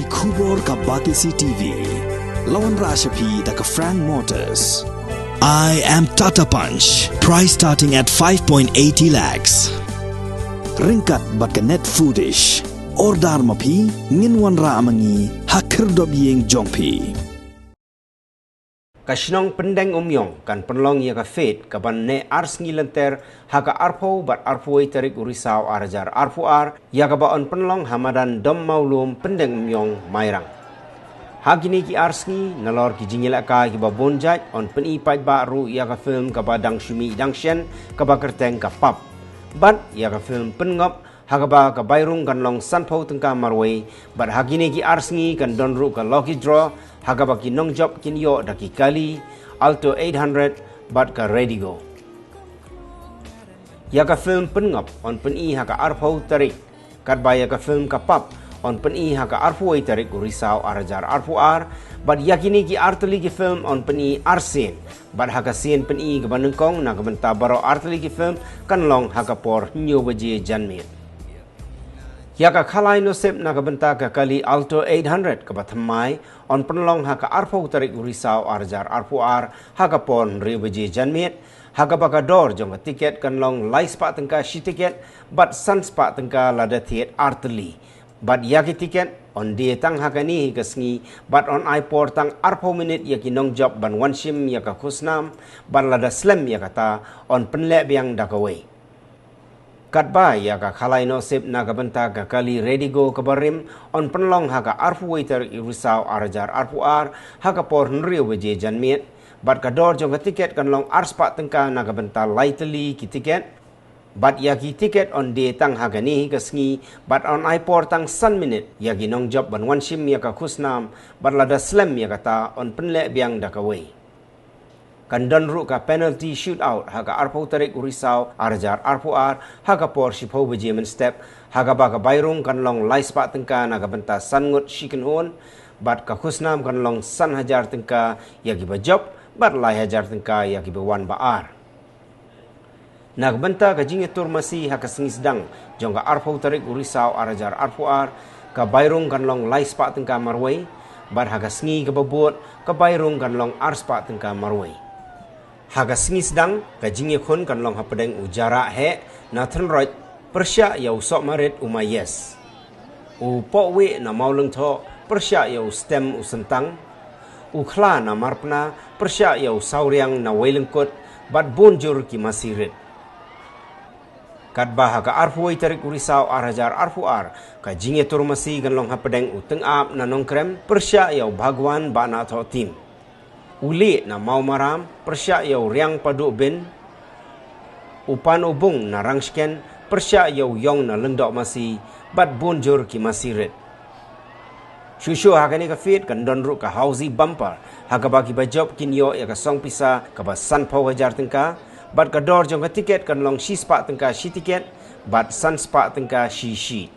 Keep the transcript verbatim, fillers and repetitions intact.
Khubor ka Batesi T V. La wanrah sha phi da ka Frank Motors. I am Tata Punch. Price starting at five point eighty lakhs. Ryngkat bad ka Net Foodish. Order ma phi, ngin wanrah ma ngi ha khyrdop ïing jong phi. Ka shnong Pyndengumiong kan pynlong ïa ka fete kaban neh ar sngi lynter ha ka arphew bad arphew wei tarik u Risaw ar hajar arphew ar, ïa kaba yn pynlong ha madan Dom Mawlum Pyndengumiong, Mairang. Ha kine ki ar sngi, nalor ki jingïalehkai kiba bun jait, yn pyni paidbah ruh ïa ka film kaba dang shu mih dang shen, kaba kyrteng ka Pap. Bad ïa ka film Pynngop, ha kaba ka bai rung kan long sanphew tyngka marwei, bad ha kine ki ar sngi kan don ruh ka lucky draw, ha kaba ki nongjop kin ïoh da ki kali Alto eight hundred bad ka Redigo. Ïa ka film Pynngop yn pyni ha ka arphew tarik, katba ïa ka film ka Pap yn pyni ha ka arphew wei tarik u Risaw ar hajar arphew ar, bad ïa kine ki artylli ki film yn pyni arsien, bad ha ka sien pyni kaba nyngkong na ka bynta baroh artylli ki film kan long ha ka por hynñiew baje janmiet. Ïa ka Khalai Nosip na ka bynta ka kali Alto eight hundred kaba thymmai yn pynlong ha ka arphew tarik u Risaw ar hajar arphew ar ha ka por hynriew baje janmiet, ha kaba ka dor jong ka tiket kan long lai spah tyngka shi tiket, bad san spah tyngka lada thied artylli. Bad ïa ki tiket yn die tang ha kane hi ka sngi, bad yn ai por tang arphew minit ïa ki nongjop ban wan shim ïa ka khusnam, bad lada slem ïa kata yn pynleh biang da kawei. Katba ïa ka Khalai Nosip na ka bynta ka kali Redigo kaba rim yn pynlong ha ka arphew wei tarik u Risaw ar hajar arphew ar ha ka por hynriew baje janmiet, bad ka dor jong ka tiket kan long ar spah tyngka na ka bynta lai tylli ki tiket. Bad ïa ki tiket yn die tang ha kane hi ka sngi, bad yn ai por tang san minit ïa ki nongjop ban wan shim ïa ka khusnam, bad lada slem ïa kata yn pynleh biang da kawei. Kan don ruh ka penalty shootout ha ka arphew tarik u Risaw ar hajar arphew ar ha ka por shiphew baje mynstep, ha kaba ka bai rung kan long lai spah tyngka na ka bynta san ngut shi kynhun, bad ka khusnam kan long san hajar tyngka ïa kiba jop, bad lai hajar tyngka ïa kiba wan ba ar. Na ka bynta ka jingïatur masi ha ka sngi sdang jong ka arphew tarik u Risaw ar hajar arphew ar, ka bai rung kan long lai spah tyngka marwei, bad ha ka sngi kaba bud ka bai rung kan long ar spah tyngka marwei. Ha ka sngi sdang ka jingïakhun kan long hapdeng u Jarah Heh na Thynroit pyrshah ïa u Sohmarit u Mayes. U Pohwieh na Mawlyngthoh pyrshah ïa u Stem u Syntang. U Khla na Marpna pyrshah ïa u Sawriang na Weilyngkut, bad bun jur ki masi rit. Katba ha ka arphew wei tarik u Risaw ar hajar arphew ar, ka jingïatur masi kan long hapdeng u Tyngap na Nongkrem pyrshah ïa u Bhagwan Bahnathohtim. U Lieh na Mawmaram pyrshah ïa u Riang Paduhbin. U Pan u Bung na Rangshken pyrshah ïa u Ïong na Lyngdoh Masi, bad bun jur ki masi rit. Shuh shuh ha kane ka fete kan don ruh ka Housie Bumper, ha kaba kiba jop kin ïoh ïa ka song pisa kaba sanphew hajar tyngka, bad ka dor jong ka tiket kan long shi spah tyngka shi tiket, bad san spah tyngka shi shi.